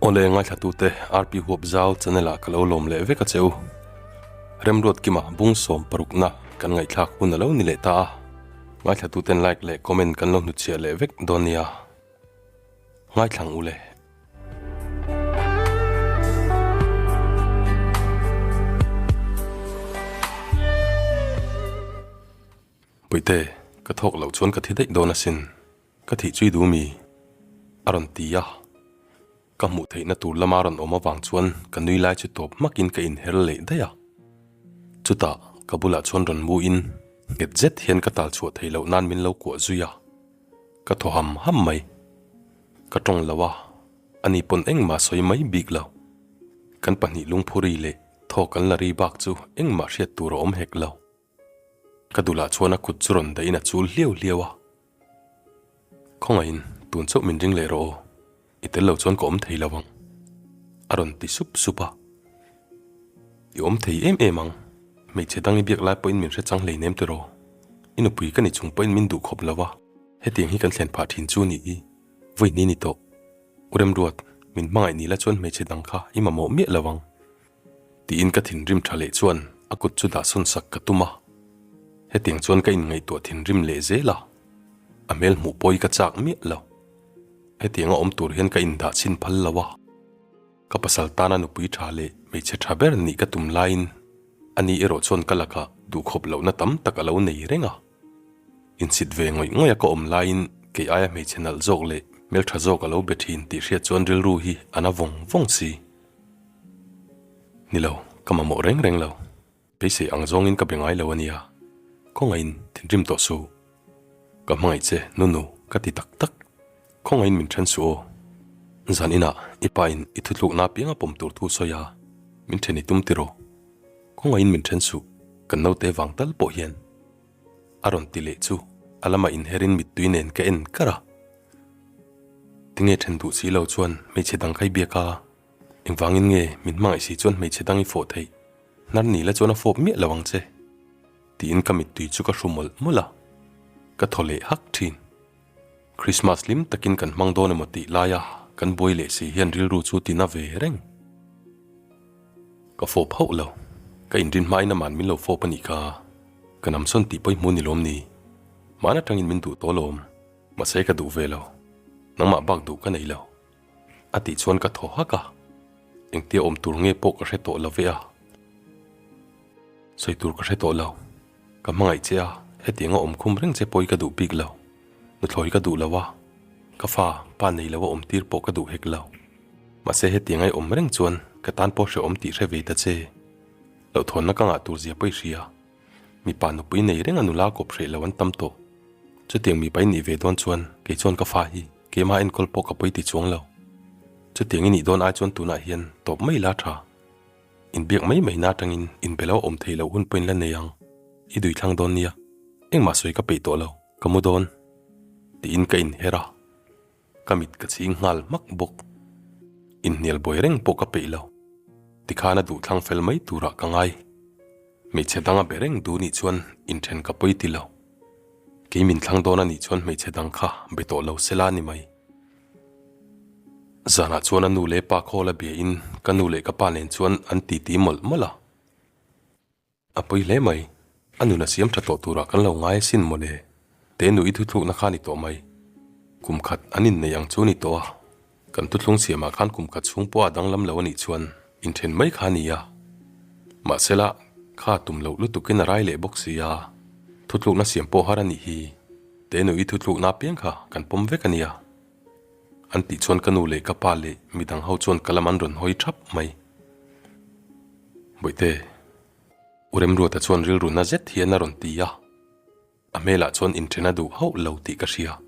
Awle ngaithlatute RP Huap Zau channel ah ka lo lawm leh vek a che u. Remruat Kima bung 60 na kan ngaihthlak hun a lo ni leh ta a. Ngaithlatuten like leh comment kan lo hnutchhiah leh vek dawn nia. Ngaithlang u le. Puite, ka thawk loh chuan ka thi daih dawn asin. Ka thih chui duh mi? A rawn ti a. Ka hmuh theihna tur lama rawn awm avang chuan ka nui lai chu tawp hmakin ka inher leh daih a. Chutah ka bulah chuan rawn mu in nghet zet hian ka tal chhuah theih loh nan min lo kuah zui a. Ka thaw ham ham mai. Ka tawng lo a, ani pawn engmah sawi mai bik lo. Kan pahnih lungphuri leh thaw kan la ri bak chu engmah hriat tur a awm hek lo. Ka dulah chuan a kut chu rawn dahin a chul hliau hliau a. Khawngaihin tun chauh min ring leh rawh aw, i tel lo chuan ka awm thei lo ang, a rawn ti sup sup a. I awm thei em em ang, hmeichhe dang i biak lai pawhin min hre chang hleinem tiraw, i nupui ka ni chung pawhin min duh khawp lo a, hetiang hi kan thlen phah thin chu ni i vawi ni ni tawh. U Remruat, min hmangaih ni la chuan hmeichhe dang kha i mamawh miah lo ang. Tiin ka thinrim tha leh chuan a kut chu dahsawn sak ka tum a. Hetiang chuan ka inngaihtuah thinrim leh zel a, a hmel hmuh pawi ka chak miah lo. Hetianga awm tur hian ka indah chhin phal lo a. Ka pasal tana nupui tha leh hmeichhe tha ber nih ka tum laiin ani erawh chuan ka lakah duhkhawp lohna tam tak a lo nei reng a. Insit ve ngawih ngawih a ka awm laiin kei aia hmeichhe nalh zawk leh hmeltha zawk a lo be thin tih hriat chuan rilru hi a na vawng vawng si. Ni lo, ka mamawh reng reng lo. Beisei ang zawngin ka be ngai lo a nia. Khawngaihin thinrim tawh suh. Ka hmangaih che, Nunu, ka ti tak tak. Khawngaihin min then suh aw. Zan inah i pa in i thutlukna apiang a pawm tur thu sawi a, min then i tum tiraw? Khawngaihin min then suh, kan naute vang tal pawh hian. A rawn ti leh chu a lamah inherin mittui nen ka en kar a. Tinge then duh si lo chuan hmeichhe dang kha i biak a? Engvangin nge min hmangaih si chuan hmeichhe dang i fawh theih? Hnar ni la chuan a fawp miah lo ang che. Tiin ka mittui chu ka hru mawlh mawlh a, ka thaw leh hak thin. Christmas hlim takin kan hmang dawn emaw tih laia kan buai leh si hian rilru chu ti na ve reng. Ka fawp hauh lo, ka inrin hmain aman min lo fawp a nih kha. Ka namsawn tih pawh i hmu ni lawm ni? Hmaan atangin min duh tawh lawm, mahse ka duh ve lo. Nangmah bak duh ka nei lo. A tih chuan ka thaw hak a, engtia awm tur nge pawh ka hre tawh lo ve a. Sawi tur ka hre tawh lo, ka hmangaih che a, hetianga awm khum reng che pawh i ka duh bik lo, nuthlawi ka duh lo a, ka fa pa nei lo a awm tir pawh ka duh hek lo. Mahse hetianga i awm reng chuan ka tan pawh hrehawm tih hre ve ta che. Hlauhthawnna ka ngah tur zia pawh i hria. Mipa nupui nei reng a nula kawp hreh lo an tam tawh. Chutiang mipa i nih ve dawn chuan kei chuan ka fa hi keimah enkawl pawh ka pawi ti chuang lo. Chutiang i nih dawn ai chuan tunah hian tawp mai la tha. Inbiak mai mai na atangin inbe lo awm thei lo hun pawhin la nei ang. I dui thlang dawn nia. Engmah sawi ka peih tawh lo, ka mu dawn. Tiin ka inher a. Ka mit ka chhing nghal hmak bawk. Inhnial buai reng pawh ka peih lo. Tikhan a duh thlang fel mai turah ka ngai. Hmeichhe dang a be reng duh nih chuan inthen ka pawi ti lo. Kei min thlang dawn a nih chuan hmeichhe dang kha be tawh lo sela a ni mai. Zanah chuan a nu leh pa khawl a bia in ka nu leh ka pa nen chuan an titi mawlh mawlh a. A pawi hle mai. A nun a siam tha tawh turah kan lo ngai asin mawle. Te nu i thuthlukna kha a ni tawh mai. Kum khat an inneih ang chu a ni tawh a. Kan thuthlung siamah khan kum khat chhung pawh a danglam lo a nih chuan inthen mai kha a ni a. Mahsela, kha tum loh lutukin a rai leh bawk si a. Thuthlukna siam pawh har a nih hi. Te nu i thuthlukna apiang kha kan pawm vek a nia. An tih chuan ka nu leh ka pa leh midang ho chuan ka lam an rawn hawi thap mai. Bawihte, U Remruata chuan rilru na zet hian a rawn ti a, a hmelah chuan inthen a duh hauh lo tih ka hria.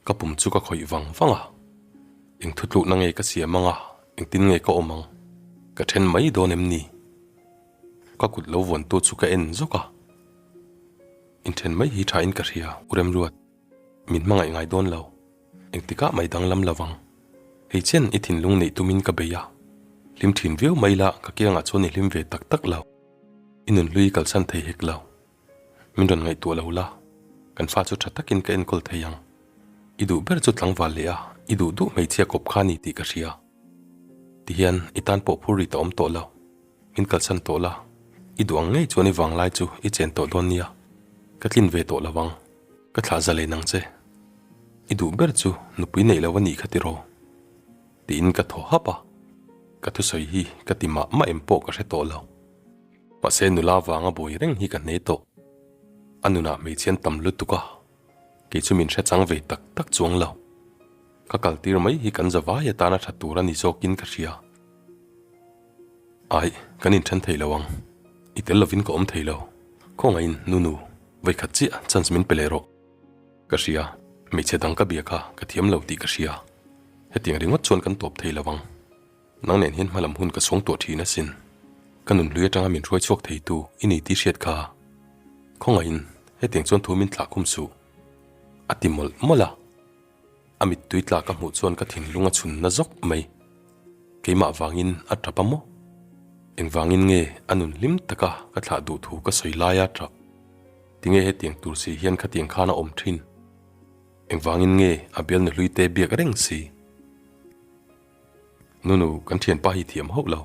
Ka pum chu ka khawih vang vang a, eng thutlukna nge ka siam ang a, engtin nge ka awm ang, ka then mai dawn em ni? Ka kut lo vuantu chu ka en zawk a, inthen mai hi thain ka hria, U Remruat, min hmangaih ngai dawn lo. Engtikah mai danglam lo vang. Hei chen i thinlung neih tumin ka bei a. Hlim thin viau mai la ka kiangah chuan i hlim ve tak tak lo. I nunhlui i kalsan thei hek lo. Min rawn ngaihtuah lo la, kan fa chu tha takin ka enkawl thei ang. I duh ber chu tlangval leh a, i duh duh hmeichhia kawp kha a ni tih ka hria. Tihian i tan pawh phur ri ta awm tawh lo. Min kalsan tawh la, i duh ang ngei chuan i vanglai chu i chen tawh dawn nia. Ka tlin ve tawh lo ang, ka thlah za len ang che. I duh ber chu nupui neih lo a nih kha tiraw? Tiin ka thaw hap a, ka thusawi hi ka ti mah mah em pawh ka hre tawh lo. Mahse nula vanga buai reng hi ka hne tawh. A nunah hmeichhian tam lutuk a, kei chu min hre chang ve tak tak chuang lo. Ka kaltir mai hi kan zavai atana tha tur a ni zawkin ka hria. Aih, kan inthen thei lo ang. I tel lovin ka awm thei lo. Khawngaihin, Nunu, vawikhat chiah chance min pe leh rawh. Ka hria, hmeichhe dang ka bia kha ka thiam lo tih ka hria. Hetiang ringawt chuan kan tawp thei lo ang. Nang nen hian hmalam hun ka suang tuah thin asin. Ka nunhlui atanga min hruai chhuak theitu i ni tih hriat kha. Khawngaihin, hetiang chuan thu min thlah khum suh. A ti mawlh mawlh a. A mittui tla ka hmuh chuan ka thinlung a chhun na zawk mai. Keimah vangin a tap a maw? Engvangin nge a nun hlim taka ka thlah duh thu ka sawi laia tap? Tinge hetiang tur si hian khatiang khan a awm thin? Engvangin nge a bialnu hlui te biak reng si? Nunu, kan thianpa hi thiam hauh lo.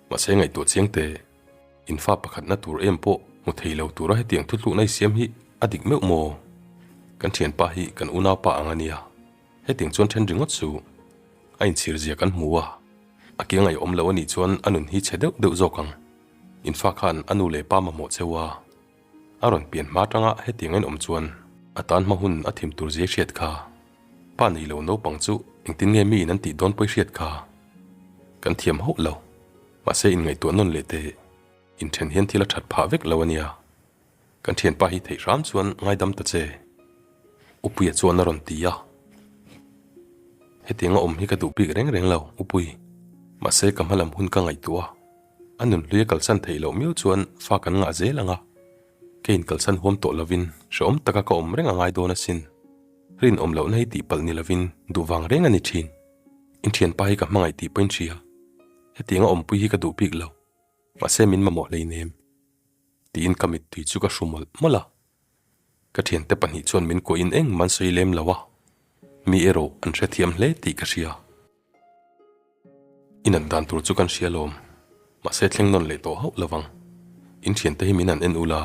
Mahse ngaihtuah chiang teh. In fa pakhatna tur em pawh hmu thei lo tura hetiang thutlukna i siam hi a dik meuh maw? Kan thianpa hi kan unaupa ang a nia. Hetiang chuan then ringawt su. A inchhir zia kan hmu a. A kiang a i awm lo a nih chuan a nun hi chhe deuh deuh zawk ang. In fa khan a nu leh pa mamawh cheu a. A rawn pian hma tanga hetiang a inawm chuan a tan hma hun a thim tur zia hriat kha. Pa nei lo naupang chu engtin nge miin an tih dawn pawi hriat kha. Kan thiam hauh lo. Mahse inngaihtuah nawn leh teh, inthen hian thil a that phah vek lo a nia. Kan thianpa hi theih hram chuan ngaidam ta che. Upuia chuan a rawn ti a. Hetiang a awm hi ka duh bik reng reng lo, Upui. Mahse ka hmalam hun ka ngaihtuah a. A nunhlui a kalsan theih loh miau chuan fa kan ngah zel ang a. Ka inkalsan huam tawh lovin hrehawm taka ka awm reng a ngai dawn asin. Rinawm lohna hi tihpalh ni lovin duh vang reng a ni thin. In thianpa hi ka hmangaih tih pawhin hria. Hetiang a awmpui hi ka duh bik lo. Mahse min mamawh hleinem. Tiin ka mittui chu ka hru mawlh mawlh a. Ka thiante pahnih chuan min kuahin engmah an sawi lem lo a. Mi erawh an hrethiam hle tih ka hria. I nat dan tur chu kan hria lawm. Mahse thleng nawn leh tawh hauh lo vang. In thiante hi min han en ula,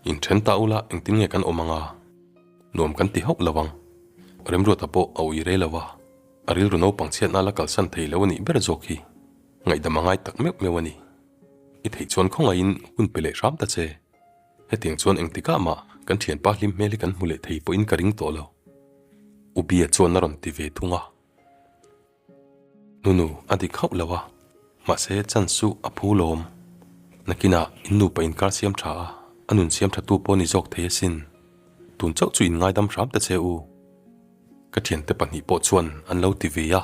in then ta ula engtin nge kan awm anga? Nuam kan ti hauh lo vang. Remruata pawh a ui rei lo a, a rilru naupang chhiatna la kalsan thei lo a nih ber zawk hi ngaihdam a ngai tak meuh meuh a ni. I theih chuan khawngaihin hun pe leh hram ta che. Hetiang chuan engtikah mah kan thianpa hlim hmel hi kan hmu leh thei pawhin ka ring tawh lo. Ubia chuan a rawn ti ve thung a. Nunu a dik hauh lo a, mahse chance chu a phu lawm. Nakinah in nupa inkar siam tha a, a nun siam tha tu pawh ni zawk thei asin. Tun chauh chu in ngaidam hram ta che u. Ka thiante pahnih pawh chuan an lo ti ve a.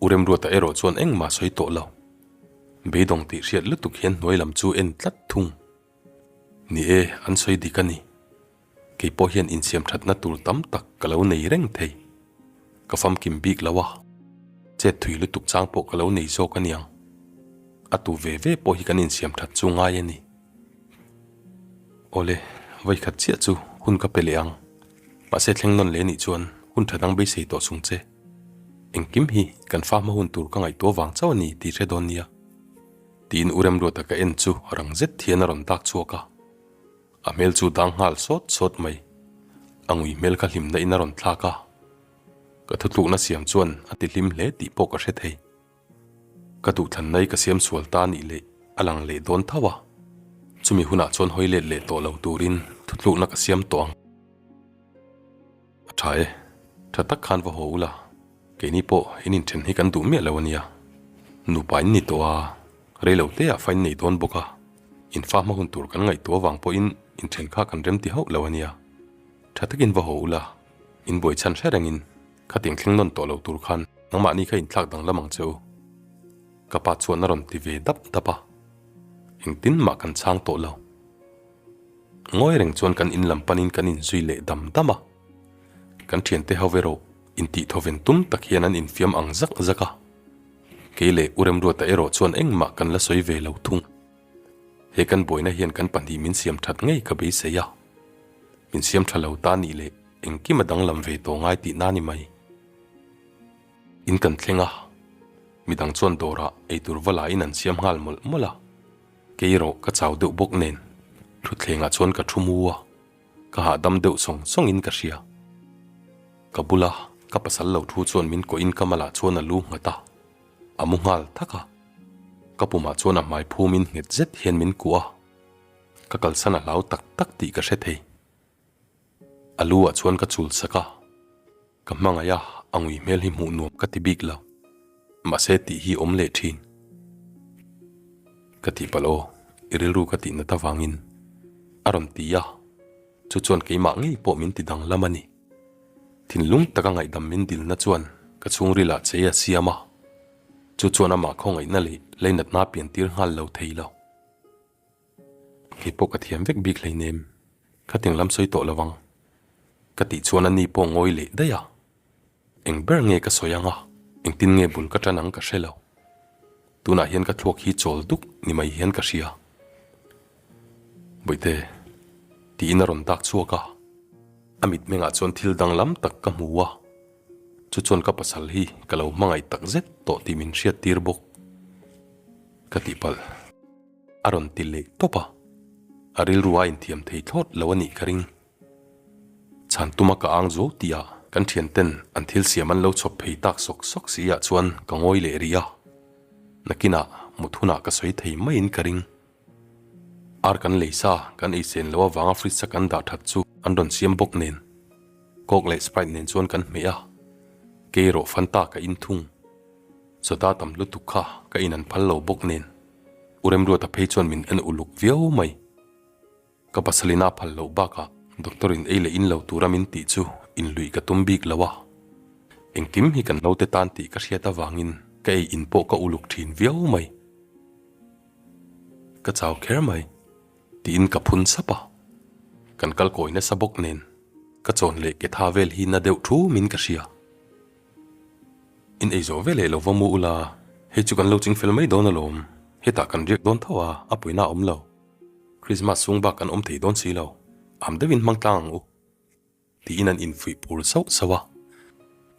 U Remruata erawh chuan engmah sawi tawh lo. Beidawng tih hriat lutuk hian hnuai lam chu en tlat thung. Ni e, an sawi dik a ni. Kei pawh hian insiam thatna tur tam tak ka lo nei reng thei. Ka famkim bik lo a, chet thui lutuk chang pawh ka lo nei zawk a niang. A tu ve ve pawh hi kan insiam that chu ngai a ni. Awle, vawikhat chiah chu hun ka pe leh ang. Mahse thleng nawn leh nih chuan hun tha dang beisei tawh chung che. Engkim hi kan fa hma hun tur ka ngaihtuah vang chauh a ni tih hre dawn nia. Tiin U Remruata ka en chu rang zet hian a rawn dak chhuak a. A hmel chu dang nghal sawt sawt mai. A ngui hmel kha hlimna in a rawn thlak a. Ka thutlukna siam chuan a ti hlim hle tih pawh ka hre thei. Ka duhthlan nai ka siam sual ta nih leh a lang leh dawn tho a. Chumi hunah chuan hawi let leh tawh lo turin thutlukna ka siam tawh ang. A tha e, tha tak khan va haw ula, keini pawh in inthen hi kan duh miah lo a nia. Nupa in ni tawh a, rei lo te ah fa in nei dawn bawk a, in fa hma hun tur kan ngaihtuah avang pawhin inthen kha kan remti hauh lo a nia. Tha takin va haw ula, in buai chhan hre rengin khatiang thleng nawn tawh lo tur khan nangmahni kha inthlak danglam ang che u. Ka pa chuan a rawn ti ve dap dap a, engtin mah kan chhang tawh lo. Ngawi reng chuan kan in lam panin kan inzui leh dam dam a. Kan thiante ho erawh intih thawven tum tak hian an infiam ang zak zak a. Kei leh U Remruata erawh chuan engmah kan la sawi ve lo thung. He kan buaina hian kan pahnih min siam that ngei ka beisei a. Min siam tha lo ta nih leh engkim a danglam ve tawh ngai tihna ni mai. In kan thleng a. Midang chuan dawrah eitur va la in an siam nghal mawlh mawlh a, kei erawh ka chau deuh bawk nen thutthlengah chuan ka thu mu a, ka hahdam deuh sawng sawng in ka hria. Ka bula ka pasal lo thu chuan min kawh in ka malah chuan a lu nghat a, a mu nghal thak a, ka pumah chuan a hmai phum in nghet zet hian min kuah a, ka kalsan a hlau tak tak tih ka hre thei. A lu ah chuan ka chul sak a. Ka hmangaih a, a ngui hmel hi hmuh nuam ka ti bik lo. Mahse tih hi awm leh thin. Ka tih palh aw, i rilru ka tih nat avangin a rawn ti a, chu chuan keimah ngei pawh min ti danglam a ni. Thinlung taka ngaihdam min dilna chuan ka chhungrilah che a siam a, chu chuan amah khawngaihna leh leinatna a piantir nghal lo thei lo. Kei pawh ka thiam vek bik hleinem, khating lam sawi tawh lo ang. Ka tih chuan a ni pawh ngawi leh daih a. Eng ber nge ka sawi ang a, engtin nge bul ka tan ang ka hre lo. Tunah hian ka thluak hi chawl duk ni mai hian ka hria. Bawihte, tiin a rawn dak chhuak a. A mitmengah chuan thil danglam tak ka hmu a. Chu chuan ka pasal hi ka lo hmangaih tak zet tawh tih min hriattir bawk. Ka tihpalh. A rawn ti leh tawp a, a rilru a inthiam thei thlawt lo a nih ka ring. Chhan tuma ka ang zo tih ah kan thian ten an thil siam an lo chhawp phei tak sawk sawk si ah chuan ka ngawi leh rih a, nakinah mut hunah ka sawi thei maiin ka ring. Ar kan lei sa kan ei sen loh avanga fridge a kan dah that chu an rawn siam bawk nen Coke leh Sprite nen chuan kan hmeh a, kei erawh Fanta ka in thung. Soda tam lutuk kha ka in an phal lo bawk nen U Remruata phei chuan min en uluk viau mai. Ka pasalina a phal loh bakah doctor in ei leh in lo tura min tih chu inluih ka tum bik lo a. Engkim hi kan naute tan tih ka hriat avangin ka ei in pawh ka uluk thin viau mai. Ka chau kher mai tiin ka phun sap a. Kan kal kawi nasa bawk nen ka chawn leh ke tha vel hi na deuh thu min ka hria. In ei zawh ve leh lo va mu ula, hei chu kan lo ching fel mai dawn alawm, hetah kan riak dawn tho a, a puina a awm lo. Krismas chhung bak kan awm thei dawn si lo, am deuhin hmang tlang ang u. Tiin an infuih phur sauh sauh a,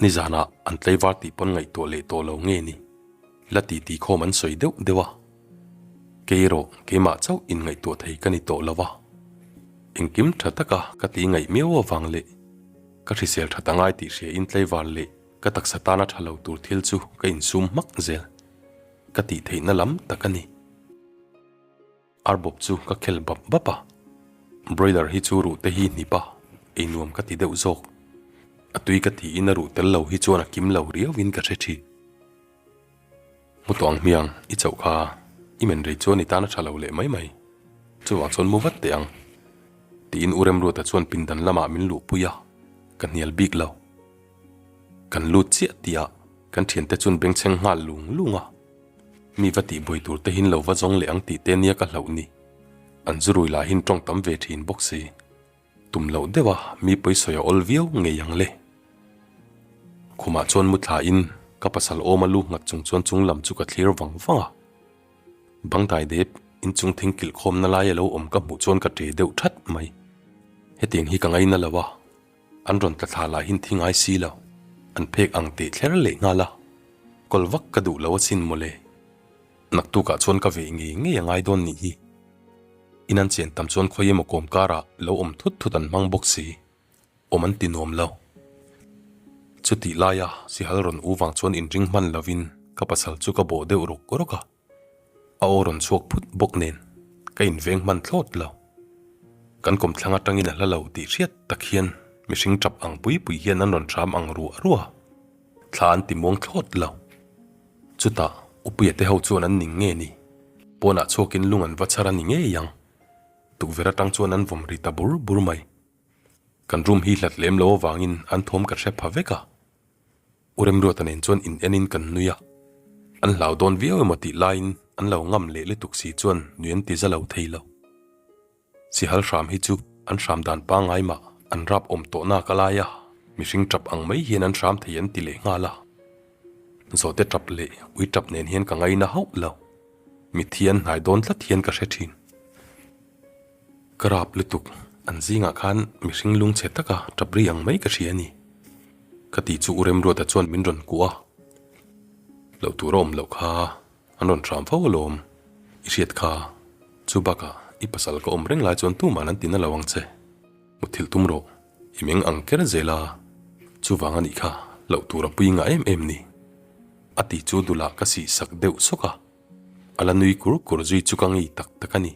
nizanah an tlaivar tih pawn ngaihtuah leh tawh lo nge ni, la ti ti khawm an sawi deuh deuh a. Kei erawh keimah chauh inngaihtuah thei ka ni tawh lo a, engkim tha taka ka ti ngaih miau avang leh ka hrisel that angai tih hria in tlaivar leh ka taksa tana tha lo tur thil chu ka insum hmak zel ka tih theihna lam tak a ni. Arbawp chu ka khel bap bap a, broiler hi chu ruh te hi hnip a, ei nuam ka ti deuh zawk. A tui ka tiin a ruh tel lo hi chuan a kim lo riau in ka hre thin. Mu tawh ang hmiang, i chauh kha i men rei chuan i tan a tha lo leh mai mai. Chuvang chuan mu vat teh ang. Tiin U Remruata chuan pindan lamah min luhpui a, ka hnial bik lo. Kan lut chiah tihah kan thiante chuan bengchheng nghal lung lung a. Mi va tihbuai tur te hin lo va zawng leh ang tih te nia ka hlauh ni. An zurui lah hin tawng tam ve thin bawk si. Tum loh deuh a mi pawisawi a awl viau ngei ang le. Khumah chuan mu thla in ka pasal awm a lu nghat chung chuan chung lam chu ka thlir vang vang a. Bangdai dep in chung thing kilh khawmna lai a lo awm ka hmuh chuan ka ṭe deuh ṭhat mai. Hetiang hi ka ngaina lo a, an rawn tla thla lahin thi ngai si lo, an phek ang teh thler leh nghal a, kawl vak ka duh lo asin mawle. Naktukah chuan ka veh ngei ngei a ngai dawn nih hi. In an chen tam chuan khawi emaw kawm karah lo awm thut thut an hmang bawk si. Awm an ti nuam lo. Chutih laia sihal rawn u vang chuan inring hman lovin ka pasal chu ka bawh deuh rawk rawk a. A aw rawn chhuak phut bawk nen ka inveng hman thlawt lo. Kan kawmthlang atangin a hla lo tih hriat tak hian mihring tap ang pui pui hian an rawn hram ang ruah ruah a. Thla an ti muang thlawt lo. Chutah Upuia te ho chuan an ning nge ni? Pawnah chhuakin lung an va chhar a ni ngei ang. Tukverh atang chuan an vawm ri ta bur bur mai. Kan room hi hlat lem lo avangin an thawm ka hre pha vek a. U Remruata nen chuan in enin kan nui a. An hlau dawn viau emaw tih laiin an lo ngam leh lutuk si chuan nui an ti za lo thei lo. Sihal hram hi chu an hram dan pangngai mah an rap awm tawh nak a lai a, mihring tap ang mai hian an hram thei an ti leh nghal a. Zawhte tap leh ui tap nen hian ka ngaina hauh lo. Mitthi an hnai dawn tlat hian ka hre thin. Ka rap lutuk, an zingah khan mihring lungchhe taka tap ri ang mai ka hria a ni. Ka tih chu U Remruata chuan min rawn kuah a. Loh tur a awm loh kha an rawn hram fo alawm. I hriat kha, chu bakah i pasal ka awm reng lai chuan tuman an ti na lo ang che. Muthilh tum rawh, i meng ang ker zel a, chuvang a nih kha loh tur a pui ngah em em ni. A ti chu dulah ka sih sak deuh sawk a, a la nui kur kur zui chu ka ngei tak tak a ni.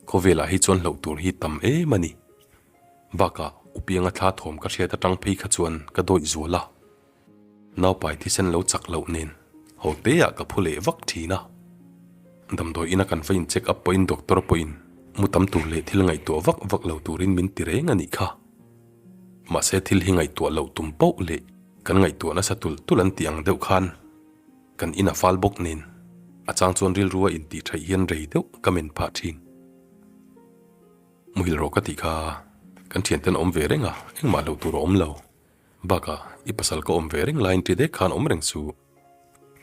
Khawvelah hi chuan hloh tur hi tam em a ni. Bakah Upianga thla thawm ka hriat atang phei kha chuan ka dawih zual a. Naupai thisen lo chak loh nen ho teah ka phu leh vak thin a. Damdawi ina kan va in check up pawhin doctor pawhin mu tam tur leh thil ngaihtuah vak vak lo turin min ti reng a nih kha. Mahse thil hi ngaihtuah loh tum pauh leh kan ngaihtuah nasa tulh tulh an tih ang deuh khan kan in a fal bawk nen a chang chuan rilrua intih theih hian rei deuh ka men phah thin. Muhil rawh ka tih kha kan thianten awm ve reng a, engmah hloh tur a awm lo. Bakah i pasal ka awm ve reng laiin ṭi dek khan awm reng chu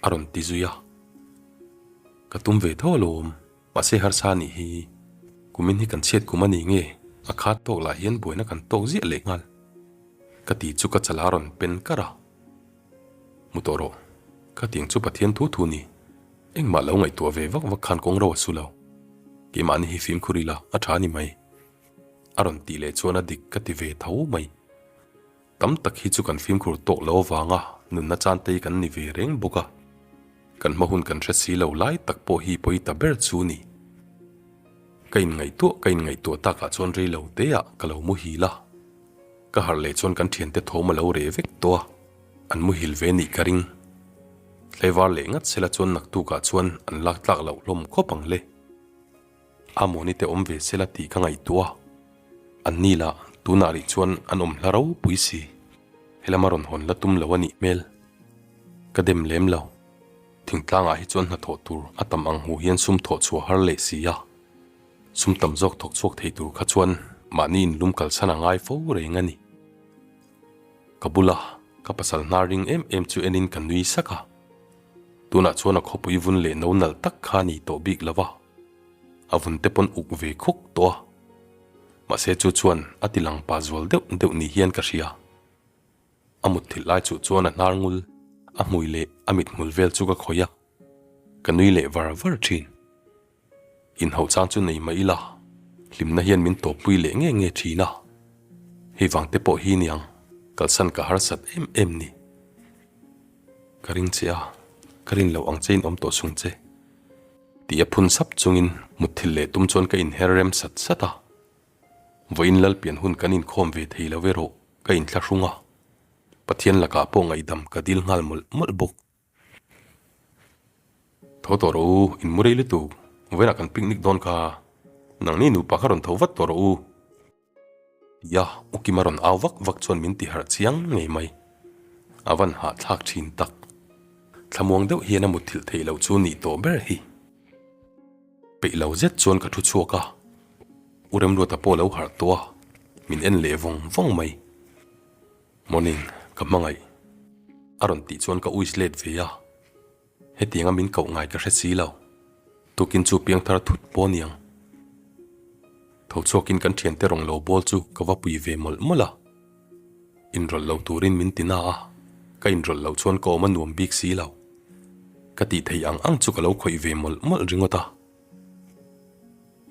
a rawn ti zui a. Ka tum ve tho alawm, mahse harsa nih hi kumin hi kan chhiat kum a ni nge a khat tawk lah hian buaina kan tawk ziah leh nghal. Ka ti chu ka chala rawn pen kar a. Mu tawh rawh, ka tiang chu Pathian thu thu ni. Engmah lo ngaihtuah ve vak vak khan kawng ro a su lo. Keimahni hi fimkhur ila a tha ni mai. A rawn tih leh chuan a dik ka ti ve tho mai. Tam tak hi chu kan fimkhur tawk lo avanga nunna chantei kan ni ve reng bawk a. Kan hma hun kan hre si lo lai tak pawh hi pawi ta ber chu ni. Ka inngaihtuah ka inngaihtuah takah chuan rei lo teah ka lo muhil a. Ka harh leh chuan kan thiante thawm a lo reh vek tawh a, an muhil ve nih ka ring. Tlaivar leh ngat sela chuan naktukah chuan an lak tlak loh hlawm khawp ang le. Amawni te awm ve sela tih ka ngaihtuah a, an ni lah tunah rih chuan an awm hla ropui si. Helama rawn hawn la tum lo a nih hmel. Ka dem lem lo. Thingtlangah hi chuan hnathawh tur a tam ang hmuh hian sum thawh chhuah har leh si a. Sum tam zawk thawk chhuak thei tur kha chuan mahni inlum kalsan a ngai fo reng a ni. Ka bula ka pasal hnar ring em em chu enin ka nui sak a. Tunah chuan a khawpui vun leh no nalh tak kha a ni tawh bik lo va, a vun te pawn uk ve khuk tawh a. Mahse chu chuan a ti lang pa zual deuh deuh ni hian ka hria. A mutthilh lai chuh chuan a hnar ngul, a hmui leh a mithmul vel chu ka khawih a, ka nui leh var var thin. Inhauh chang chu nei mah ila, hlimna hian min tawppui leh nge nge thin a. Hei vang te pawh hi niang, kalsan ka harsat em em ni. Ka ring che a, ka rin loh ang che in awm tawh sung che. Tih a phun sap chungin mutthilh leh tum chuan ka inher rem sat sat a. Vawiin Lalpian hun kan inkhawm ve thei lo erawh ka inthlahrung a, Pathian lakah pawh ngaihdam ka dil nghal mawlh mawlh bawk. Tho tawh rawh u, in mu rei lutuk, vawiinah kan picnic dawn kha, nangni nupa kha rawn tho vat tawh rawh u. Tia U Kima rawn au vak vak chuan min ti harh chiang ngei mai. A van hahthlak thin tak. Thlamuang deuh hian a mutthilh theih loh chu nih tawh ber hi. Peih lo zet chuan ka thu chhuak a, U Remruata pawh lo harh tawh a, min en leh vawng vawng mai. Morning, ka hmangaih. A rawn tih chuan ka uis let ve a, hetianga min koh ngai ka hre si lo. Tukin chu piangthar thut pawh aniang. Tho chhuakin kan thiante rawn lo bawl chu ka va pui ve mawlh mawlh a. Inrawlh lo turin min ti na a, ka inrawlh loh chuan ka awm a nuam bik si lo. Ka tih theih ang ang chu ka lo khawih ve mawlh mawlh ringawt a.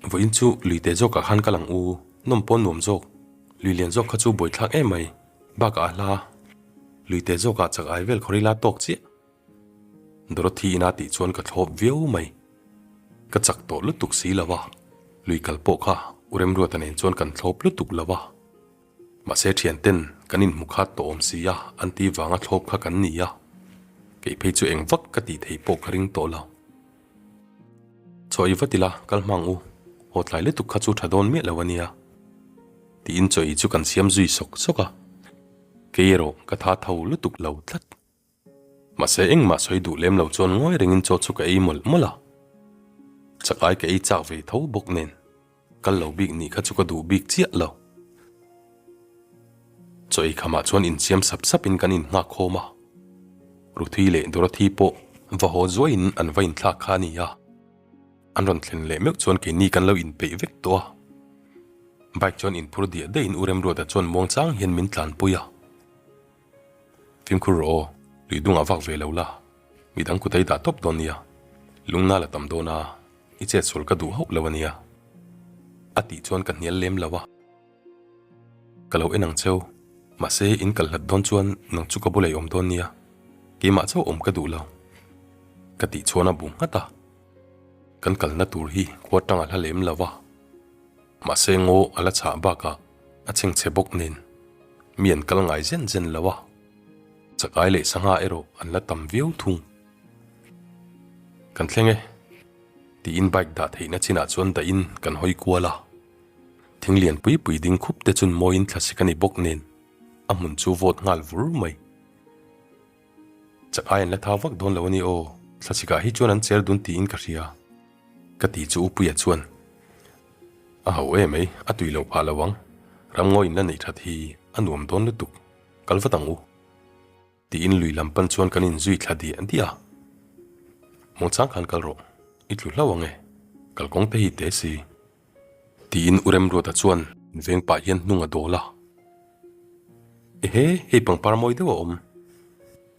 Vawiin chu luite zawkah khan ka lang u, nawm pawh nuam zawk. Lui lian zawk kha chu buaithlak em mai, bakah a hla. Luite zawkah chak ai vel khawrila tawk chiah. Dorothy ina tih chuan ka thlawp viau mai. Ka chak tawh lutuk si lo a, lui kal pawh kha U Remruata nen chuan kan thlawp lutuk lo a. Mahse thian ten kan inhmu khat tawh awm si a, an ti vanga thlawp kha kan ni a. Kei phei chu eng vak ka tih theih pawh ka ring tawh lo. Chaw ei vat ila, kal hmang u, haw tlai lutuk kha chu tha dawn miah lo a nia. Tiin chaw ei chu kan siam zui sawk sawk a. Kei erawh ka tha tho lutuk lo tlat. Mahse engmah sawi duh lem lo chuan ngawi rengin chaw chu ka ei mawlh mawlh a. Chak ai ka ei chak ve tho bawk nen kal lo bik nih kha chu ka duh bik chiah lo. Chaw ei khamah chuan insiam sap sapin kan innghak khawm a. Ruthi leh Dorothy pawh va haw zuaiin an va inthlak kha a ni a. An rawn thlen leh meuh chuan keini kan lo inpeih vek tawh a. Bike chuan inphur diah daihin U Remruata chuan muangchang hian min tlanpui a. Fimkhur rawh aw, lui dungah vak ve lo la. Midang kut a i dah tawp dawn nia, lungna la tam dawn a, i chet sual ka duh hauh lo a nia. A tih chuan ka hnial lem lo a. Ka lo en ang cheu, mahse in kal hlat dawn chuan nang chu ka bulah i awm dawn nia, keimah chauh awm ka duh lo. Ka tih chuan a bu nghat a. Kan kalna tur hi khua tang a hla lem lo a, mahse ngaw a la chhah bakah a chhengchhe bawk nen mi an kal ngai zen zen lo a, chakai leh sangha erawh an la tam viau thung. Kan thleng e, tiin bike dah theihna chinah chuan dahin kan hawi kual a, thing lian pui pui ding khup te chun mawiin thlasik a ni bawk nen a hmun chu vawt nghal vur mai. Chak ai an la thau vak dawn lo a ni aw, thlasik ah hi chuan an cher dun tiin ka hria, ka ti chu Upuia chuan a ho em mai, a tui lo phah lo ang, ramngawi in la neih that hi a nuam dawn lutuk, kal vat ang u, tiin lui lam pan chuan kan inzui thla diah diah a, Mawngchang khan kal rawh, i tlu hlauh ang e, kalkawng te hi te si. Tiin U Remruata chuan veng pah hian hnung a dawl a. Ehe, hei pangpar mawi deuh a awm.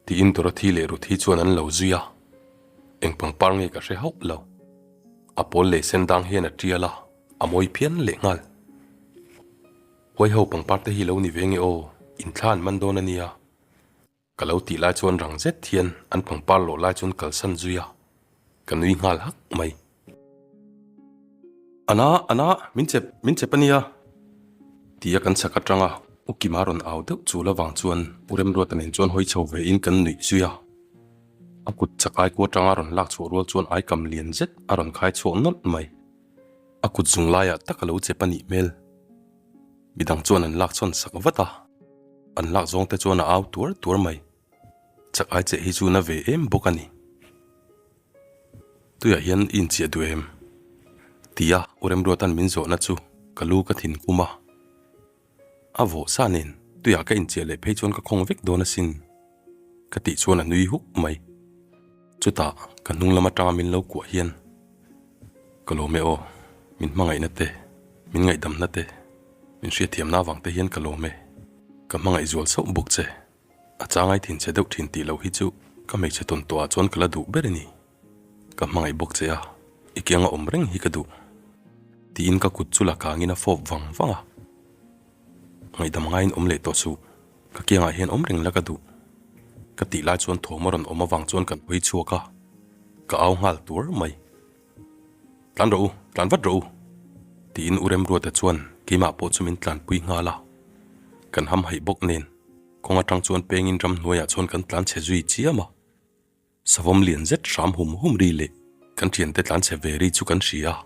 Tiin Dorothy leh Ruthi chuan an lo zui a. Eng pangpar nge ka hre hauh lo. A pawl leh sen dang hian a tial a, a mawi phian leh nghal. Huai ho pangpar te hi lo ni ve nge aw, inthla an man dawn a nia. Ka lo tih lai chuan rang zet hian an pangpar lawh lai chuan kalsan zui a, ka nui nghal hak mai. Ana, ana, min chep, min chep a nia! Tia kan chhak atanga U Kima rawn au deuh chul avang chuan U Remruata nen chuan hawi chho ve in kan nuih zui a. A kut chak aikua atanga rawn lak chhuah rual chuan aikam lian zet a rawn khai chhuak nawlh mai. A kut zung laiah tak a lo chep a nih hmel. Midang chuan an lak chhawn sak vat a, an lak zawng te chuan a au tuar tuar mai. Chak ai che hi chu na ve em bawk a ni. Tuiah hian i inchiah duh em? Tia U Remruata'n min zawhna chu ka lu ka thin kum a. A vawh sa nen tuiah ka inchiah leh phei chuan ka khawng vek dawn asin. Ka tih chuan a nui huk mai. Chutah ka hnung lam atanga min lo kuah hian ka lawm e aw, min hmangaihna te, min ngaihdamna te, min hriatthiamna avang te hian ka lawm e. Ka hmangaih zual sauh bawk che. A changai thin che deuh thin tih loh hi chu ka hmeichhe tawn tawhah chuan ka la duh ber a ni. Ka hmangaih bawk che a, i kianga awm reng hi ka duh. Tiin ka kut chu la kangin a fawp vang vang a. Ngaihdam ngaiin awm leh tawh suh. Ka kiangah hian awm reng la ka duh. Ka tih lai chuan thawm a rawn awm avang chuan kan hawi chhuak a, ka au nghal tuar mai. Tlan rawh u, tlan vat rawh u! Tiin U Remruata chuan keimah pawh chu min tlanpui nghal a. Kan hamhaih bawk nen kawng atang chuan pengin ramhnuaiah chuan kan tlan chhe zui chiam a. Savawm lian zet hram hum hum ri leh kan thiante tlan chhe ve ri chu kan hria a,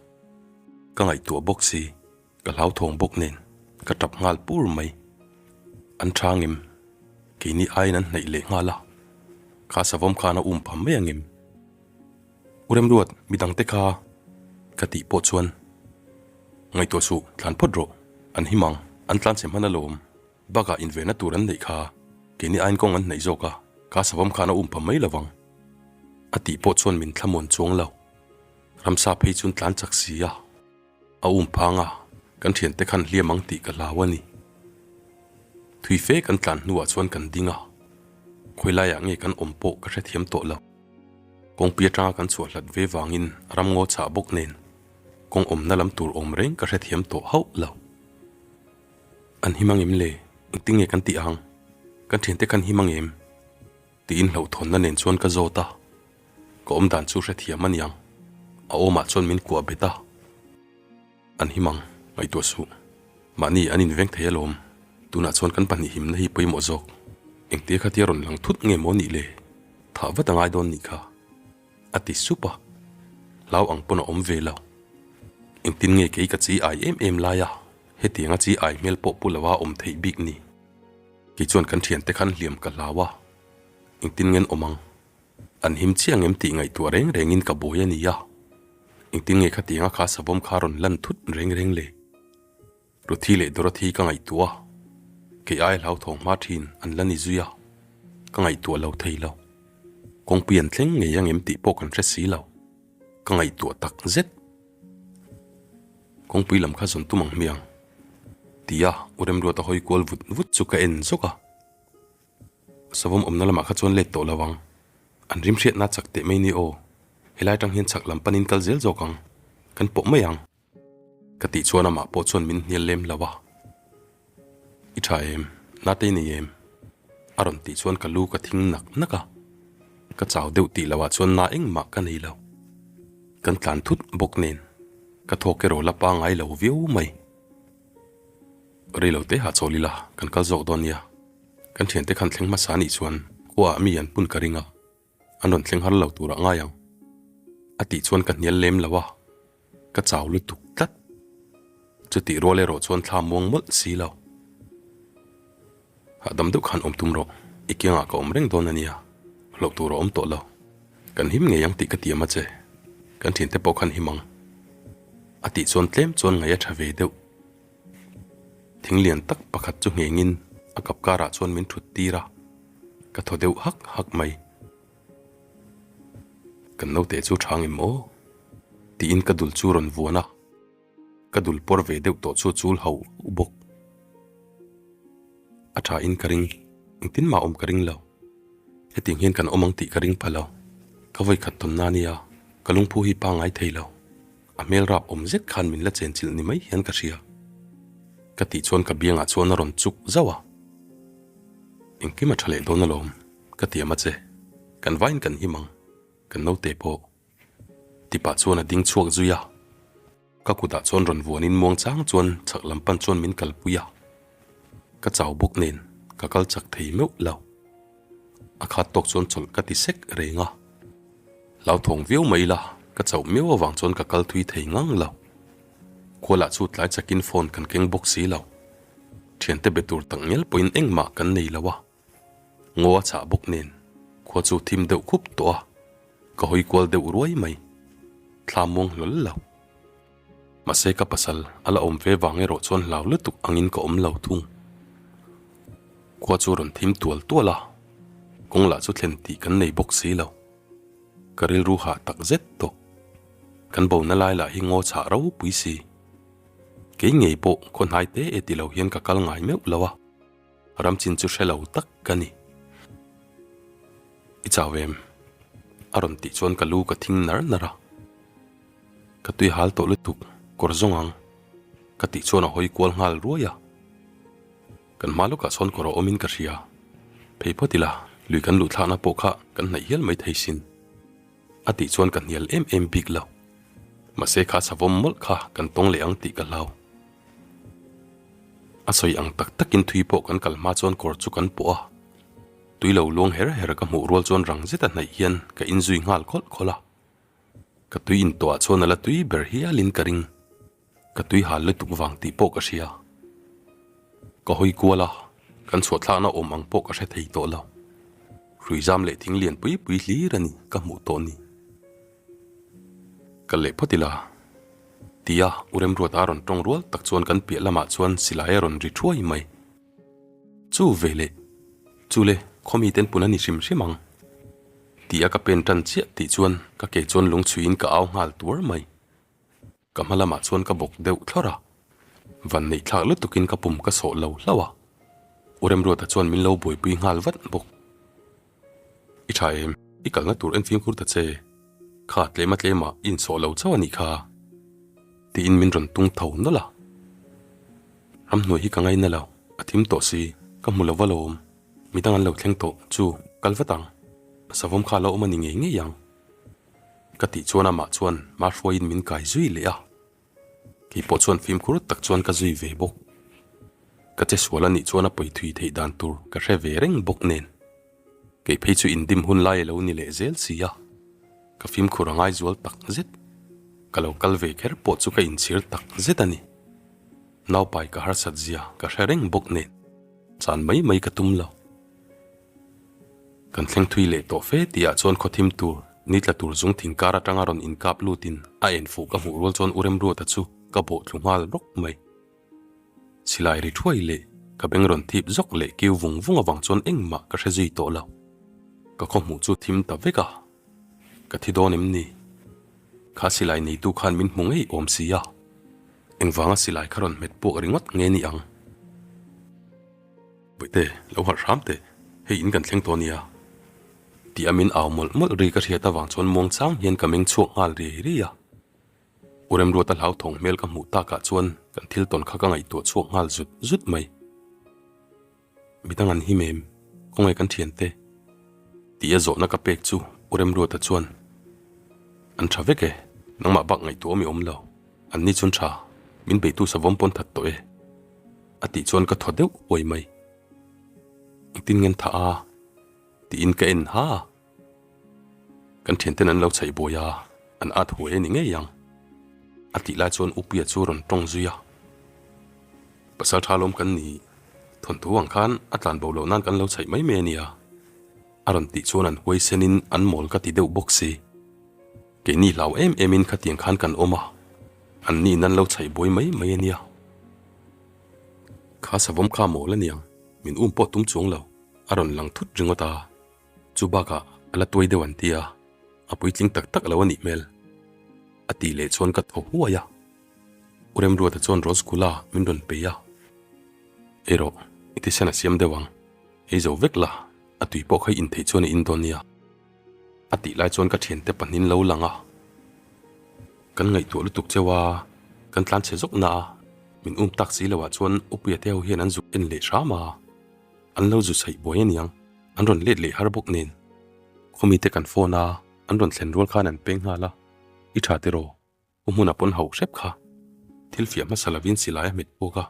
ka ngaihtuah bawk si, ka hlauthawng bawk nen ka tap nghal pur mai. An tha ngem, keini aiin an hnaih leh nghal a, kha savawm khan a um pham mai angem? U Remruat, midangte kha ka tih pawh chuan ngaihtuah suh, thlan phawt rawh, an him ang, an tlan chhe hman alawm. Bakah invenna tur an neih kha keini aiin kawng an hnaih zawk a, ka savawm khan a um pha mai lo vang. A tih pawh chuan min thlamuan chuang lo. Ramsa phei chuan tlan chak si a, a um phang a, kan thiante khan hliam ang tih ka hlau a ni. Thui fe kan tlan hnuah chuan kan ding a, khawi laiah nge kan awm pawh ka hrethiam tawh lo. Kawngpui atanga kan chhuah hlat ve vangin ramngaw chhah bawk nen kawng awmna lam tur awm reng ka hrethiam tawh hauh lo. An him ang em le? Engtin nge kan tih ang? Kan thiante khan him ang em? Tiin hlauhthawnna nen chuan ka zawt a. Ka awm dan chu hrethiam a niang. A awmah chuan min kuah bet a. An him ang, ngaihtuah suh. Mahni an inveng thei alawm. Tunah chuan kan pahnih himna hi pawimawh zawk. Engtia khatia rawn lang thut nge maw nih le? Thah vat a ngai dawn nih kha. A ti sup a, hlau ang pawn a awm ve lo. Engtin nge kei ka chi ai em em lai a, hetianga chi ai hmel pawh pu lo a awm theih bik ni. Kei chuan kan thiante khan hliam ka hlau a, engtin ngen awm ang? An him chiah ngem tih ngaihtuah reng rengin ka buai a ni a, engtin nge khatianga kha savawm kha rawn lan thut reng reng le? Ruthi leh Dorothy ka ngaihtuah a, kei ai hlauthawng hma thin an la ni zui a, ka ngaihtuah lo thei lo. Kawngpui an thleng ngei angem tih pawh kan hre si lo, ka ngaihtuah tak zet. Kawngpui lam kha zawn tum ang hmiang, tia U Remruata hawi kual vut vut chu ka en zawk a. Savawm awmna lamah kha chuan let tawh lo ang. An rim hriatna chak teh mai ni aw. Helai tang hian chhak lam panin kal zel zawk ang. Kan pawh mai ang. Ka tih chuan amah pawh chuan min hnial lem lo a. I tha em? Nate i nei em? A rawn tih chuan ka lu ka thing nak nak a. Ka chau deuh tih loh ah chuan na engmah ka nei lo. Kan tlan thut bawk nen ka thawk erawh la pangai lo viau mai. Rei lo te ha chawl ila kan kal zawk dawn nia. Kan thiante khan thleng hmasa anih chuan khuaah mi an pun ka ring a, an rawn thleng har lo turah ngai ang. A tih chuan ka hnial lem lo a, ka chau lutuk tlat. Chutih rual erawh chuan thla muang mawlh si lo. Hahdam deuh khan awm tum rawh, i kiangah ka awm reng dawn a nia, hlauh tur a awm tawh lo. Kan him ngei ang tih ka tiam a che, kan thiante pawh khan him ang. A tih chuan tlem chuan ngaih a tha ve deuh. Thing lian tak pakhat chu nghengin a kap karah chuan min thut tir a, ka thaw deuh hak hak mai. Kan naute chu tha ngem aw? Tiin ka dul chu rawn vuan a, ka dul pawr ve deuh tawh chu a chul hauh hauh bawk. A tha in ka ring, engtin mah awm ka ring lo. Hetiang hian kan awm ang tih ka ring pha lo. Ka vawi khat tawn na nia, ka lungphu hi pangai thei lo. A hmel rap awm zet khan min la chenchilh ni mai hian ka hria. Ka tih chuan ka biangah chuan a rawn chuk zauh a. Engkim a tha leh dawn alawm, ka tiam a che. Kan vaiin kan him ang, kan naute pawh. Tipah chuan a ding chhuak zui a. Ka kutah chuan rawn vuanin muang chang chuan chhak lam pan chuan min kalpui a. Ka chau bawk nen ka kal chak thei meuh lo. A khat tawk chuan chawlh ka ti sek reng a. Hlauthawng viau mai ila ka chauh miau avang chuan ka kal thui thei ngang lo. Khualah chu tlai chakin phone kan keng bawk si lo. Thiante be tur tak ngial pawhin engmah kan nei lo a. Ngaw a chah bawk nen khua chu thim deuh khup tawh a, ka hawi kual deuh ruai mai. Thla muang hlawl lo. Mahse ka pasal a la awm ve vang erawh chuan hlau lutuk angin ka awm lo thung. Khua chu rawn thim tual tual a, kawng lah chu thlen tih kan nei bawk si lo. Ka rilru hah tak zet tawh. Kan bona lai lah hi ngaw chhah ropui si. Kei ngei pawh khaw hnai te e ti lo hian ka kal ngai meuh lo a, ram chin chu hre lo tak ka ni. I chau em? A rawn tih chuan ka lu ka thing nar nar a. Ka tui hal tawh lutuk, kawr zawng ang, ka tih chuan a hawi kual nghal ruai a. Kan hma lawkah sawn kawr a awmin ka hria. Phei phawt ila, lui kan luh thlakna pawh kha kan hnaih hial mai thei sin. A tih chuan ka hnial em em bik lo. Mahse kha savawm mawlh kha kan tawng leh ang tih ka hlau. A sawi ang tak takin thui pawh kan kal hma chuan kawr chu kan pawh a. Tui lo luang her her ka hmuh rual chuan rang zeta hnaih hian ka inzui nghal khawlh khawlh a. Ka tui intuah chuan a la tui ber hialin ka ring. Ka tui hal lutuk vang tih pawh ka hria. Ka hawi kual a, kan chhuahthlakna awm ang pawh ka hre thei tawh lo. Hruizam leh thing lian pui pui hlir a ni ka hmuh tawh ni. Kal leh phawt ila. Tia U Remruata a rawn tawng rual tak chuan kan piah lamah chuan silai a rawn ri thuai mai. Chu ve leh, chu le, khaw miten pun a ni hrim hrim ang. Tia ka pen tan chiah tih chuan ka ke chuan lungchhuiin ka au nghal tuar mai. Ka hma lamah chuan ka bawk deuh thlawrh a, van neih thlak lutukin ka pum ka sawh lo hlauh a. U Remruata chuan min lo buaipui nghal vat bawk. I tha em? I kalna tur en fimkhur ta che. Kha tlema tlema i insawh lo chauh a nih kha. Tiin min rawn tung tho nawlh a. Ramhnuai hi ka ngaina lo, a thim tawh si, ka hmu lo va lawm. Midang an lo thleng tawh, chu, kal vat ang. Savawm kha a lo awm a ni ngei ngei ang. Ka tih chuan amah chuan Mahruaiin min kai zui leh a, kei pawh chuan fimkhur tak chuan ka zui ve bawk. Ka che sual a nih chuan a pawi thui theih dan tur ka hre ve reng bawk nen. Kei phei chu indim hun lai a lo ni leh zel si a, ka fimkhur a ngai zual tak zet. Ka lo kal ve kher pawh chu ka inchhir tak zet a ni. Naupai ka harsat zia ka hre reng bawk nen, chan mai mai ka tum lo. Kan thleng thui leh tawh fe tihah chuan khaw thim tur, ni tla tur zung thing kar atanga rawn inkap lutin a en fuh ka hmuh rual chuan U Remruata chu ka bawh thlu nghal rawk mai. Silai ri thuai leh ka beng rawn thip zawk leh kiu vung vung avang chuan engmah ka hre zui tawh lo. Ka khaw hmuh chu thim ta vek a, ka thi dawn em ni? Kha silai neitu khan min hmu ngei awm si a, engvanga silai kha rawn hmet puak ringawt nge ni ang? Bawihte, lo harh hram teh, hei in kan thleng tawh nia. Tih a min au mawlh mawlh ri ka hriat avang chuan muang chang hian ka meng chhuak nghal riai riai a. U Remruata hlauthawng hmel ka hmuh takah chuan kan thil tawn kha ka ngaihtuah chhuak nghal zut zut mai. Midang an him em? Khawngaih kan thiante? Tih a zawhna ka pek chu U Remruata chuan, An tha vek e, nangmah bak ngaihtuah awm i awm lo. An ni chuan tha, min beitu savawm pawn that tawh e. A tih chuan ka thaw deuh huai mai. Engtin ngen tha a? Tiin ka en ha a. Kan thianten an lo chhaih buai a, an at huai a ni ngei ang. A tih lai chuan Upuia chu rawn tawng zui a. Pasal tha lawm kan ni, thawnthu ang khan a tlan bo loh nan kan lo chhaih mai mai a nia. A rawn tih chuan an huai senin an mawl ka ti deuh bawk si. Keini hlau em emin khatiang khan kan awm a, an niin an lo chhaih buai mai mai a nia. Kha savawm kha mawl a niang, min um pawh tum chuang lo, a rawn lang thut ringawt a. Chu bakah a la tuai deuh an ti a, a puitling tak tak lo a nih hmel. A tih leh chuan ka thaw huai a. U Remruata chuan Rosgula min rawn pe a. Ei rawh, i thisen a siam deuh ang. Ei zo vek la, a tui pawh kha i intheih chuan i in dawn nia. A tih lai chuan ka thiante pahnin lo lang a. Kan ngaihtuah lutuk cheu a, kan tlan chhe zawk na a, min um tak si loh ah chuan Upuia te ho hian an zuk en leh hram a. An lo zu chhaih buai aniang, an rawn let leh har bawk nen. Khawmi te kan phone a, an rawn thlen rual khan an peng nghal a, I tha tiraw? U hmuna pawn hauh hrep kha. Thil fiah hmasa lovin silai a hmet bawk a,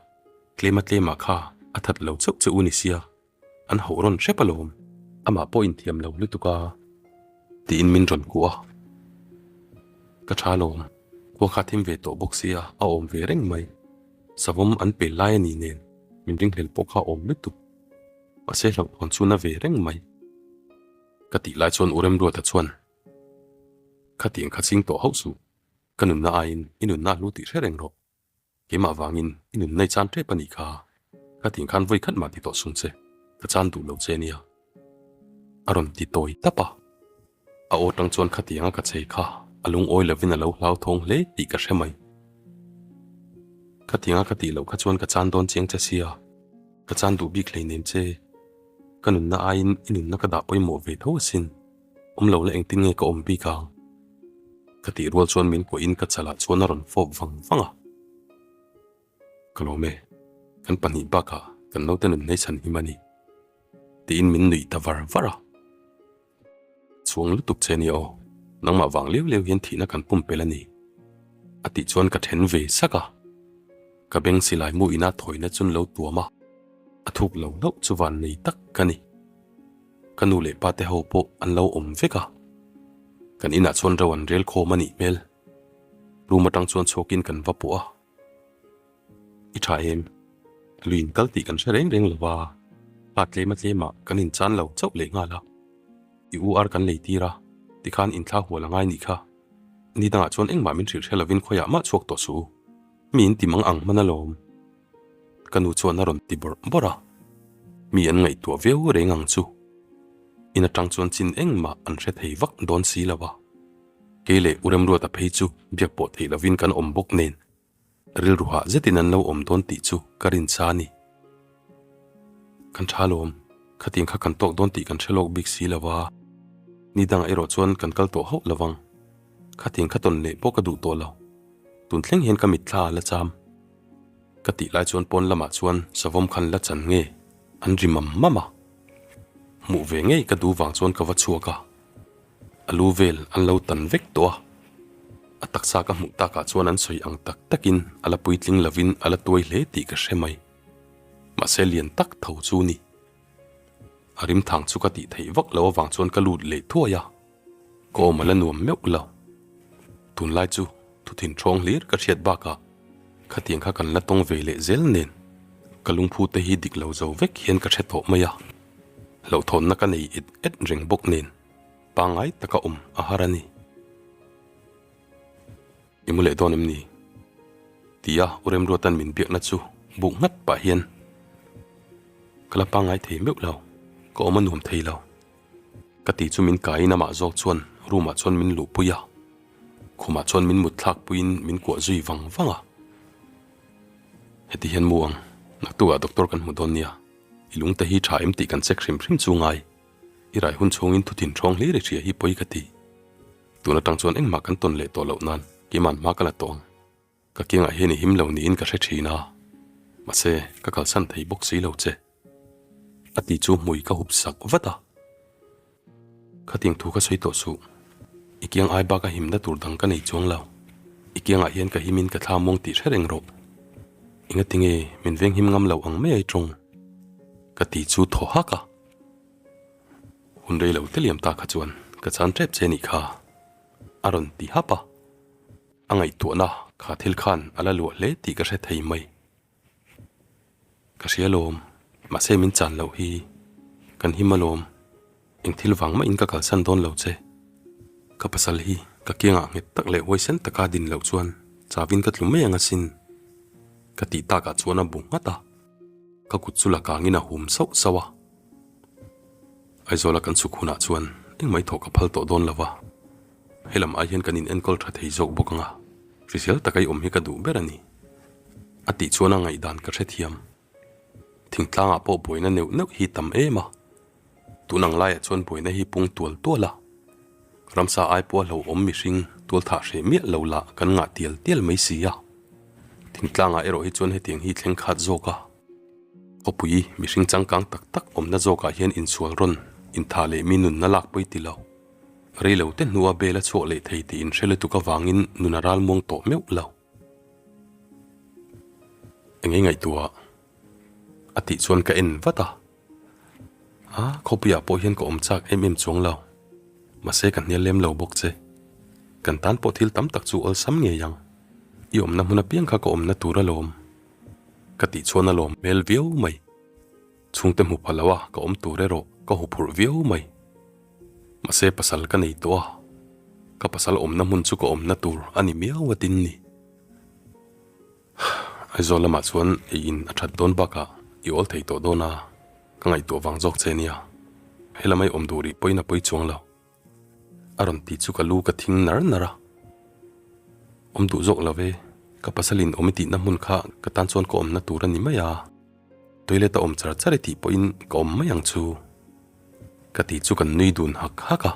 tlema tlemah kha a that lo chauh che u ni sia, an hauh rawn hrep alawm. Amah pawh inthiam lo lutuk a, tiin min rawn kuah a. Ka tha alawm, khua kha thim ve tawh bawk sia a awm ve reng mai. Savawm an pel lai a ni nen min ringhlel pawh kha awm lutuk. Mahse hlauhthawn chu na ve reng mai. Ka tih lai chuan U Remruata chuan, Khatiang kha ching tawh hauh suh, ka nunna aiin i nunna a hlu tih hre reng rawh. Keimah vangin i nunna i chan tep a nih kha. Khatiang khan vawi khat mah ti tawh sung che, ka chan duh lo che nia. A rawn ti tawi tap a. A aw tang chuan khatianga ka chei kha a lungawi lovin a lo hlauthawng hle tih ka hre mai. Khatianga ka tih loh kha chuan ka chan dawn chiang che sia, ka chan duh bik hleinem che. Ka nunna aiin i nunna ka dah pawimawh ve tho asin, awm lo la engtin nge ka awm bik ang? Ka tih rual chuan min kuahin ka chalah chuan a rawn fawp vang vang a. Ka lawm e, kan pahnih bakah kan naute nun nei chhan him a ni, tiin min nuih ta var var a. Chhuang lutuk che nia aw, nangmah vang liau liau hian thihna kan pumpelh a ni, a tih chuan ka then ve sak a. Ka beng silai mu ina thawina chun lo tuam a, a thuk lo hlauh chu van nei tak ka ni. Ka nu leh pa te ho pawh an lo awm vek a, kan inah chuan ro an rel khawm a nih hmel. Room atang chuan chhuakin kan va pawh a. I tha em? Lui in kal tih kan hre reng reng lo va, pa tlema tlemah kan inchan lo chauh leh nghal a. I u ar kan lei tir a, tikhan inthla hual a ngai nih kha. Ni dangah chuan engmah min hrilh hre lovin khawiah mah chhuak tawh suh u. Mi in ti mang ang hman alawm. Ka nu chuan a rawn ti bawrh bawrh a. Mi an ngaihtuah viau reng ang chu. In atang chuan chin engmah an hre thei vak dawn si lo a. Kei leh U Remruata phei chu biak pawh theih lovin kan awm bawk nen. Rilru hah zetin an lo awm dawn tih chu ka rin sa a ni. Kan tha lawm, khatiang kha kan tawk dawn tih kan hre lawk bik si lo va, ni dangah erawh chuan kan kal tawh hauh lo vang. Khatiang kha tawn leh pawh ka duh tawh lo, tun thleng hian ka mitthla a la cham. Ka tih lai chuan pawn lamah chuan savawm khan la chan nge an ri mam mam a. Hmuh ve ngei ka duh vang chuan ka va chhuak a. A lu vel an lo tan vek tawh a, a taksa ka hmuh takah chuan an sawi ang tak takin a la puitling lovin a la tuai hle tih ka hre mai. Mahse lian tak tho chu ni. A rim thang chu ka tih theih vak lo avang chuan ka lut leh thuai a, ka awm a la nuam meuh lo. Tunlai chu thuthin ṭhawng hlir ka hriat bakah khatiang kha kan la tawng ve leh zel nen ka lungphu te hi dik lo zo vek hian ka hre tawh mai a, hlauhthawnna ka nei et et reng bawk nen. Pangngai taka awm a har a ni. I mu leh dawn em ni? Tia U Remruata'n min biakna chu buk nghat pah hian ka la pangngai thei meuh lo, ka awm a nuam thei lo. Ka ti chu min kaiin amah zawk chuan room ah chuan min luhpui a, khumah chuan min mut thlak puiin min kuah zui vang vang a. Heti hian mu ang, naktukah doctor kan hmu dawn nia, i lungte hi tha em tih kan check hrim hrim chu ngai. I rai hun chhungin thuthin ṭhawng hlir i hria hi pawi ka ti. Tun aṭang chuan engmah kan tawn leh tawh loh nan keima'n hma ka la tawh ang. Ka kiangah hian i him lo niin ka hre ṭhin a, mahse ka kalsan thei bawk si lo che. A ti chu hmui ka hup sak vat a. Khatiang thu ka sawi tawh suh. I kiang ai bak a himna tur dang ka nei chuang lo. I kiangah hian ka himin ka thla muang tih hre reng rawh. Engati nge min veng him ngam lo ang mai ai tawng? Ka ti chu thaw hak a. Hun rei lo te liam ta kha chuan ka chan tep che nih kha. A rawn ti hap a. A ngaihtuahna kha thil khan a la luah hle tih ka hre thei mai. Ka hria lawm, mahse min chan loh hi kan him alawm, eng thil vang mahin ka kalsan dawn lo che. Ka pasal hi ka kiangah nghet tak leh huaisen taka din loh chuan chavin ka tlu mai ang asin. Ka tih takah chuan a bu nghat a, ka kut chu la kangin a hum sauh sauh a. Aizawla kan chhuk hunah chuan engmah i thawh ka phal tawh dawn lo va, helam ai hian kan in enkawl tha thei zawk bawk ang a, hrisel taka i awm hi ka duh ber a ni. A tih chuan a ngaihdan ka hrethiam. Thingtlangah pawh buaina neuh neuh hi tam em a, tun ang laiah chuan buaina hi pung tual tual a, ramsa ai pawha hlauhawm mihring tual thah hreh miah lo lah kan ngah tial tial mai si a. Thingtlangah erawh hi chuan hetiang hi thleng khat zawk a. Khawpui mihring changkang tak tak awmna zawkah hian insual rawn intha leh mi nunna lak pawi ti lo. Rei lo te hnua bel a chhuak leh thei tih inhre lutuk avangin nun a ral muang tawh meuh lo. Eng ei ngaihtuah? A tih chuan ka en vat a. A, khawpuiah pawh hian ka awm chak em em chuang lo. Mahse ka hnial lem lo bawk che. Kan tan pawh thil tam tak chu awlsam ngei ang. I awmna hmun apiang kha ka awmna tur alawm. Ka tih chuan a lawm hmel viau mai. Chhungte hmu pha lo a ka awm tur erawh ka huphurh viau mai. Mahse pasal ka nei tawh a, ka pasal awmna hmun chu ka awmna tur a ni miau a tin ni. Aizawl lamah chuan ei in a that dawn bakah i awl thei tawh dawn a, ka ngaihtuah vang zawk che nia. Helamai awm duh rih pawhin a pawi chuang lo. A rawn ti chu ka lu ka thing nar nar a. Awm duh zawk lo ve, ka pasalin awm i tihna hmun kha ka tan chuan ka awmna tur a ni mai a, toilet a awm char char i tih pawhin ka awm mai ang chu. Ka ti chu kan nui dun hak hak a.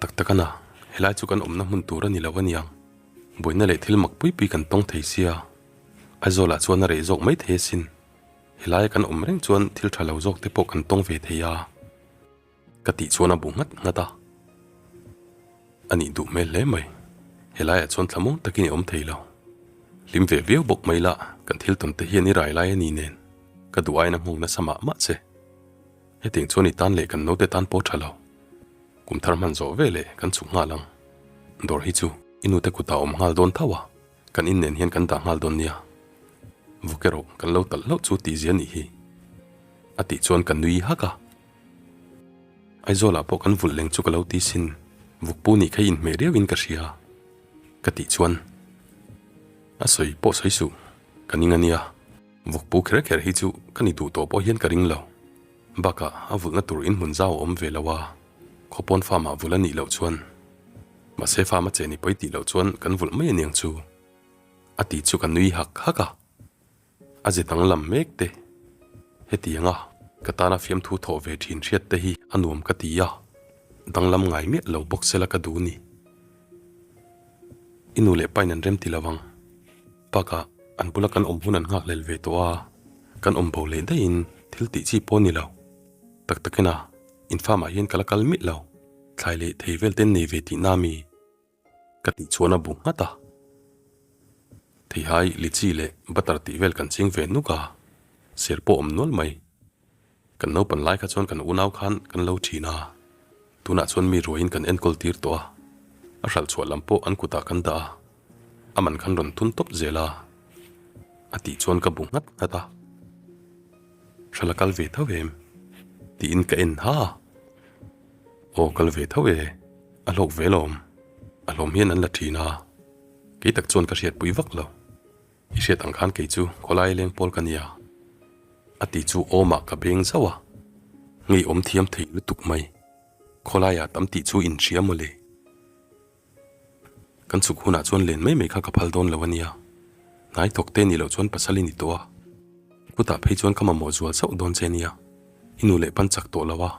Tak tak ana, helai chu kan awmna hmun tur a ni lo aniang. Buaina leh thil mak pui pui kan tawng thei sia, Aizawlah chuan a reh zawk mai thei asin. Helaia kan awm reng chuan thil tha lo zawk te pawh kan tawng ve thei a. Ka tih chuan a bu nghat nghat a. A nih duh hmel hle mai. Helaiah chuan thlamuang takin i awm thei lo. Hlim ve viau bawk mai lah, kan thil tawn te hian i rai lai a ni nen. Ka duh aiin a nghawng nasa mah mah che. Hetiang chuan i tan leh kan naute tan pawh tha lo. Kum thar hman zawh ve leh kan chhuk nghal ang. Dawr hi chu i nute kutah awm nghal dawn tho a, kan in nen hian kan dah nghal dawn nia. Vawk erawh kan lo talh hlauh chu tihzia nih hi. A tih chuan ka nui hak a. Aizawlah pawh kan vulh leng chu ka lo ti sin, vukpu nih kha i inhmeh riauin ka hria ka tih chuan a sawi pawh sawi suh, ka ning a nia, vukpu kher kher hi chu ka ni duh tawh pawh hian ka ring lo, bakah a vulhna tur inhmun zau a awm ve lo a, khawpawn farm ah vulh a nih loh chuan mahse farm a che ni pawi tih loh chuan kan vulh mai aniang chu a ti chu ka nui hak hak a. A ze danglam mek te, hetianga ka tana fiamthu thawh ve thin hriat te hi a nuam ka ti a, danglam ngai miah lo bawk sela ka duh ni. I nu leh pain an rem ti lo ang. Bakah an bula kan awm hun an nghakhlel ve tawh a, kan awm bo leh daihin thil tih chi pawh a ni lo. Tak takin a, in farm ah hian ka la kal miah lo, thlai leh thei vel ten nei ve tihna mi? Ka tih chuan a bu nghat a. Theihai, litchi leh butter tih vel kan ching ve nuk a, ser pawh awm nual mai. Kan naupan lai kha chuan kan unau khan kan lo thin a, tunah chuan mi ruaiin kan enkawl tir tawh a, a hralh chhuah lam pawh an kutah kan dah a, a man khan rawn thun tawp zel a, a tih chuan ka bu nghat nghat a. Hralh a kal ve tho em? Tiin ka en ha a. Aw kal ve tho e, a hlawk ve lawm, a hlawm hian an la thin a, kei tak chuan ka hriatpui vak lo, i hriat ang khan kei chu khawlai leng pawl ka nia, a ti chu awmah ka beng zauh a, ngeiawm thiam thei lutuk mai, khawlaiah tam tih chu inhria mawle. Kan chhuk hunah chuan len mai mai kha ka phal dawn lo a nia. Hnai thawk te nih loh chuan pasal i ni tawh a. Kutah phei chuan ka mamawh zual sauh dawn che nia. I nu leh pan chak tawh lo a.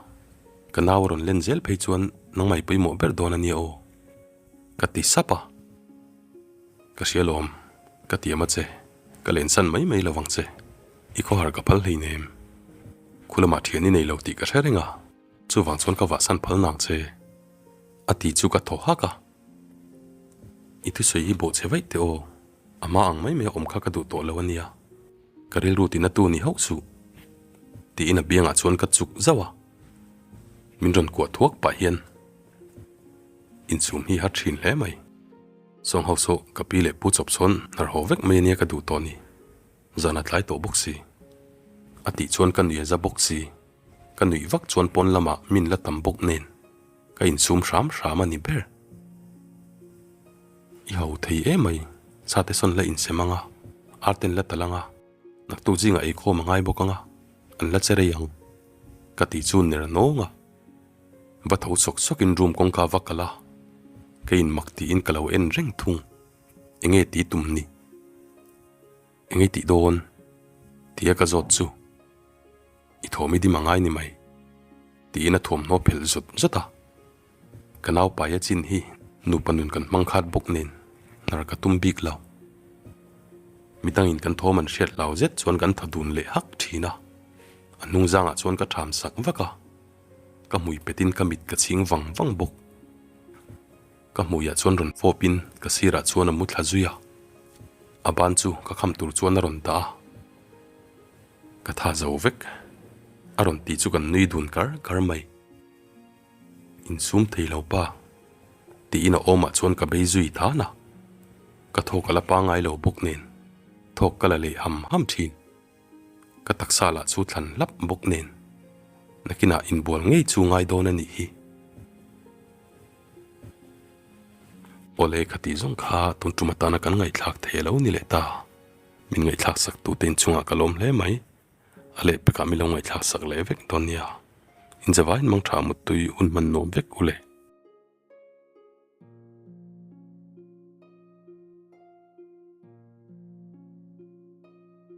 Ka nau a rawn len zel phei chuan nangmah i pawimawh ber dawn a nia aw. Ka ti sap a. Ka hria lawm, ka tiam a che, ka lensan mai mai lo vang che. I khawhar ka phal hleinem. Khu lamah thian i nei lo tih ka hre reng a, chuvang chuan ka vahsan phal nang che. A ti chu ka thaw hak a. I thusawi hi bawhchhe vaih teh aw, a hma ang mai mai a awm kha ka duh tawh lo a nia. Ka rilru tina tu ni hauh suh. Tiin a biangah chuan ka chuk zauh a. Min rawn kuah thuak pah hian insum hi har thin hle mai. Sawng ho saw ka pi leh pu chawp sawn hnar haw vek mai ania ka duh tawh ni. Zan a tlai tawh bawk si. A tih chuan ka nuih a za bawk si. Ka nuih vak chuan pawn lamah min la tam bawk nen ka insum hram hram a ni ber. I ho thei emai, chate sawn la insem anga, arten la tal anga, naktuk zingah eikhawm a ngai bawk anga, an la che rei ang, ka ti chu ner nawng a. Va tho sawk sawkin room kawngka va kal a, keiin mak tiin ka lo en reng thung, enge ti tum ni? Enge tih dawn? Tia ka zawt chu. I thawm i dim a ngai ni mai, tiin a thuamhnaw phelh zut zut a. Ka naupaia chin hi nupa nun kan hmang khat bawk nen hnar ka tum bik lo. Midangin kan thawm an hriat hlau zet chuan kan tha dun leh hak thin a, a hnung zangah chuan ka tham sak vak a, ka hmui petin ka mit ka chhing vang vang bawk. Ka hmuiah chuan rawn fawpin ka sirah chuan a mu thla zui a, a ban chu ka kham tur chuan a rawn dah a. Ka tha zo vek, a rawn tih chu kan nui dun kar kar mai. Insum thei lo pa, tiin a awmah chuan ka bei zui than a, ka thawk a la pangai lo bawk nen thawk ka la leh ham ham thin. Ka taksa lah chu thlan hlap bawk nen nakinah inbual ngei chu ngai dawn a nih hi. Awle khatih zawng kha tun tum atana kan ngaihthlak thei a lo ni leh ta. Min ngaihthlak sak tute inchungah ka lawm hle mai. A lehpekah min lo ngaihthlak sak leh vek dawn nia. Inzavain mangtha muttui hun hman nuam vek u le.